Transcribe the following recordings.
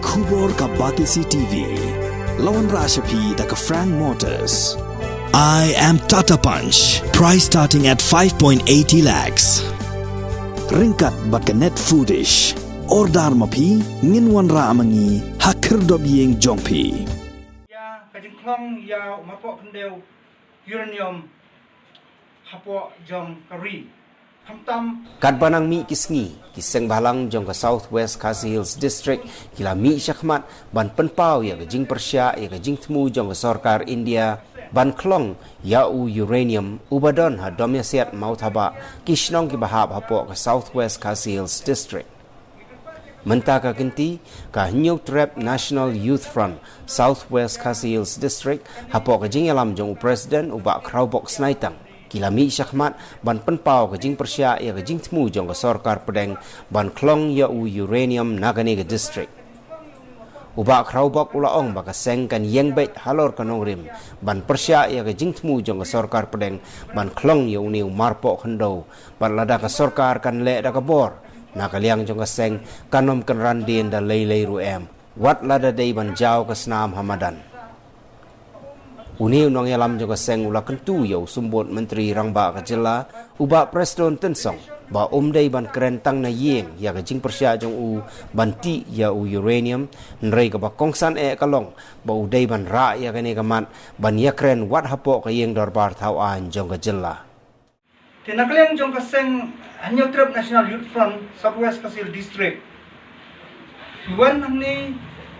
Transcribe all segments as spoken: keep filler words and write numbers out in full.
Khubor ka Batesi T V. La wanrah sha phi da ka Frank Motors. I am Tata Punch. Price starting at five point eighty lakhs. Ryngkat bad ka Net Foodish. Order ma phi, ngin wanrah ma ngi ha khyrdop ïing jong phi. Ïa ka jingkhlong ïa u marpoh khyndew uranium hapoh jong ka ri. Khamtam. Katba nang mih ki sngi, ki seng bhalang jong ka South West Khasi Hills District ki la mih shakhmat ban pynpaw ïa ka jingpyrshah ïa ka jingthmu jong ka sorkar India ban khlong ïa u uranium uba don ha Domiasiat Mawthabah, ki shnong kiba hap hapoh ka South West Khasi Hills District. Mynta ka kynti, ka Hynñiewtrep National Youth Front, South West Khasi Hills District, hapoh ka jingïalam jong u President u Bah Khrawbok Snaitang, ki la mih shakhmat ban pynpaw ka jingpyrshah ïa ka jingthmu jong ka sorkar pdeng ban khlong ïa u uranium na kane ka district. U Bah Khrawbok u la ong ba ka seng kan ïeng beit halor ka nongrim ban pyrshah ïa ka jingthmu jong ka sorkar pdeng ban khlong ïa une u marpoh khyndew, bad lada ka sorkar kan leh da ka bor, na ka liang jong ka seng kan ym kynran dien da lei lei ruh em, wat lada dei ban jaw ka snam ha madan. Une u nongïalam jong ka seng u la kyntu ïa u Symbud Myntri Rangbah ka jylla, u Bah Prestone Tynsong, ba um dei ban kren tang na ïing ïa ka jingpyrshah jong u ban tih ïa u uranium, hynrei kaba kongsan eh ka long ba u dei ban rah ïa kane ka mat ban ïakren wat hapoh ka ïing dorbar thaw aiñ jong ka jylla. Te na ka liang jong ka seng Hynñiewtrep National Youth Front, South West Khasi Hills District, ngi wan hangne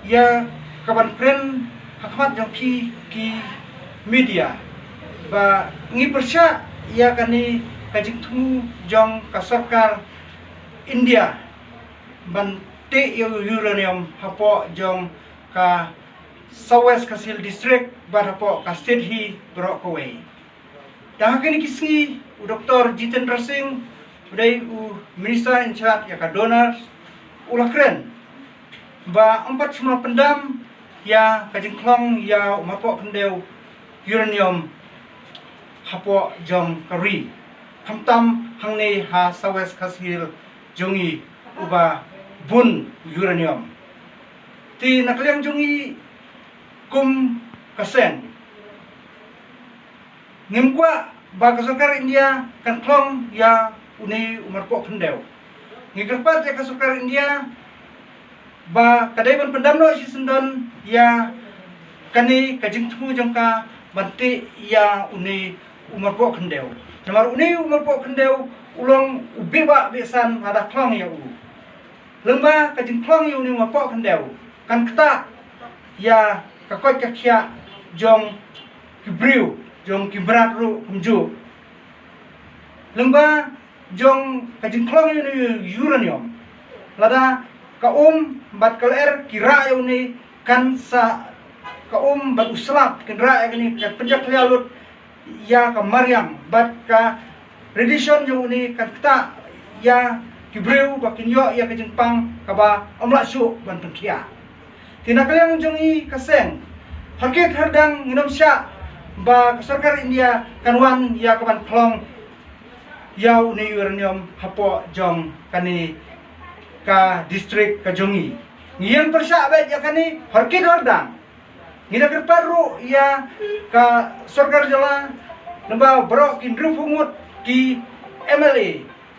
ïa ka ban kren ha khmat jong phi ki media ba ngi pyrshah ïa kane ka jingthmu jong ka sorkar India ban tih ïa u uranium hapoh jong ka South West Khasi Hills District bad hapoh ka state hi baroh kawei. Te ha kine ki sngi, u Doktor Jitendra Singh, u dei u Minister in charge ïa ka donors, u la kren ba ym pat shuh ma pyndam ïa ka jingkhlong ïa u marpoh khyndew uranium hapoh jong ka ri, khamtam hangne ha South West Khasi Hills jong ngi uba bun uranium. Te na ka liang jong ngi kum ka seng, ngim kwah ba ka sorkar India kan khlong ïa une u marpoh khyndew. Ngi kyrpad ïa ka sorkar India ba ka dei ban pyndam noh shisyndon ïa kane ka jingthmu jong ka ban tih ïa une u marpoh khyndew. Namar une u marpoh khyndew u long u beh bah beh san lada khlong ïa u. Lyngba ka jingkhlong ïa une u marpoh khyndew kan ktah ïa ka koit ka khiah jong ki briew, jong ki mrad ruh kumjuh. Lyngba jong ka jingkhlong ïa une u uranium, lada ka um bad ka lyer ki rah ïa une, kan sa, ka um bad u slap kin rah ïa kane, kan pynjakhlia lut ïa ka mariang bad ka radiation jong une kan ktah ïa ki briew ba kin ïoh ïa ka jingpang kaba ym lah shuh ban pynkhiah. Te na ka liang jong ngi ka seng, ha kit ha kdang ngin ym shah ba ka sorkar India kan wan ïa ka ban khlong ïa une u uranium hapoh jong kane ka district ka jong ngi. Ngi ïeng pyrshah beit ïa kane ha kit ha kdang. Ngi da kyrpad ruh ïa ka sorkar jylla, namar baroh ki hynriewphew ngut ki M L A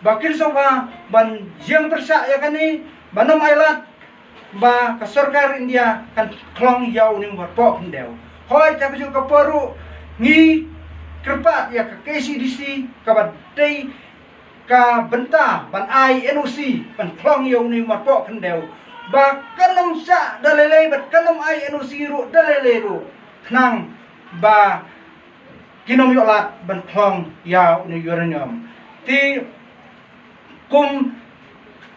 ba kin sngewbha ban ïeng pyrshah ïa kane, ban ym ailad ba ka sorkar India kan khlong ïa une u marpoh khyndew. Hooid, ha kajuh ka por ruh ngi kyrpad ïa ka K C D C kaba dei ka bynta ban ai N O C ban khlong ïa une u marpoh khyndew, ba kan ym shah da lei lei bad kan ym ai N O C ruh da lei lei ruh, khnang ba kin ym ïoh lad ban khlong ïa une u uranium. Te kum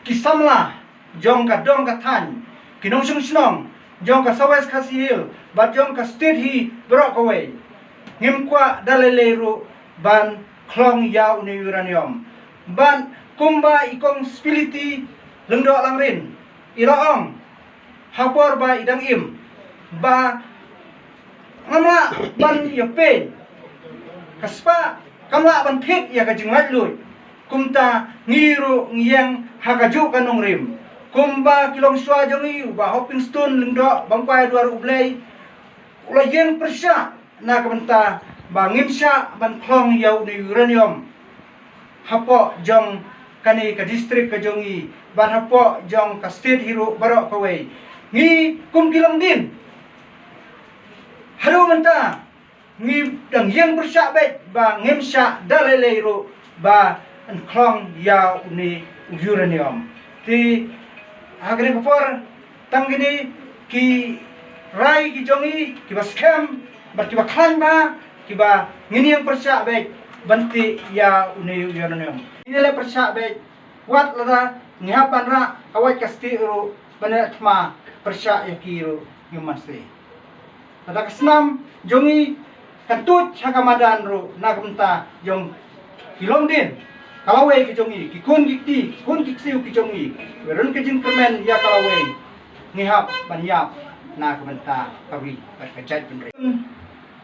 ki samla jong ka dong ka thaiñ, ki nongshong shnong jong ka South West Khasi Hills bad jong ka state hi baroh kawei, ngim kwah da lei lei ruh ban khlong ïa une u uranium. Bad kumba i Kong Spility Lyngdoh Langrin i la ong ha por ba i dang im, ba ngam lah ban ïa peit ka spah, kam lah ban thied ïa ka jinglaitluid. Kumta ngi ruh ngi ïeng ha kajuh ka nongrim Kumba ki longshuwa jong ngi, u Bah Hopingstone Lyngdoh, Bangkwai Duar U Blei, u la ïeng pyrshah na ka bynta ba ngim shah ban khlong ïa une u uranium hapoh jong kane ka district ka jong ngi, bad hapoh jong ka state hi ruh baroh kawei. Ngi kum ki longdien, haduh mynta ngi dang ïeng pyrshah beit ba ngim shah da lei lei ruh ban khlong ïa une u uranium. Te ha kane ka por, tang kine ki rai ki jong ngi kiba skhem bad kiba khlaiñ bha, kiba ngin ïeng pyrshah beit ban tih ïa une u uranium. Ngin ïaleh pyrshah beit, wat lada ngi hap ban rah ha wait ka stieh ruh, ban ïaleh thma pyrshah ïa ki ruh, ngim banse. Lada ka snam jong ngi kan tuid ha ka madan ruh na ka bynta jong ki longdien ka lawei ki jong ngi, ki khun ki kti, ki khun ki ksiew ki jong ngi, kiba rung ka jingkyrmen ïa ka lawei, ngi hap ban ïap na ka bynta ka ri bad ka jaitbynriew.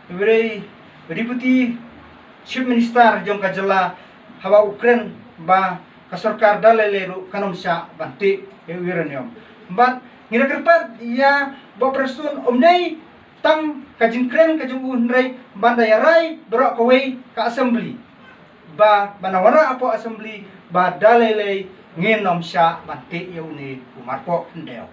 Iba dei Deputy Chief Minister jong ka jylla, haba u kren ba ka sorkar da lei lei ruh kan ym shah ban tih ïa u uranium. Bad ngi da kyrpad ïa Bah Prestone, ym dei tang ka jingkren ka jong u, hynrei ban da ïarai baroh kawei ka assembly, ba ban da wanrah hapoh assembly ba da lei lei ngin ym shah ban tih ïa une u marpoh khyndew.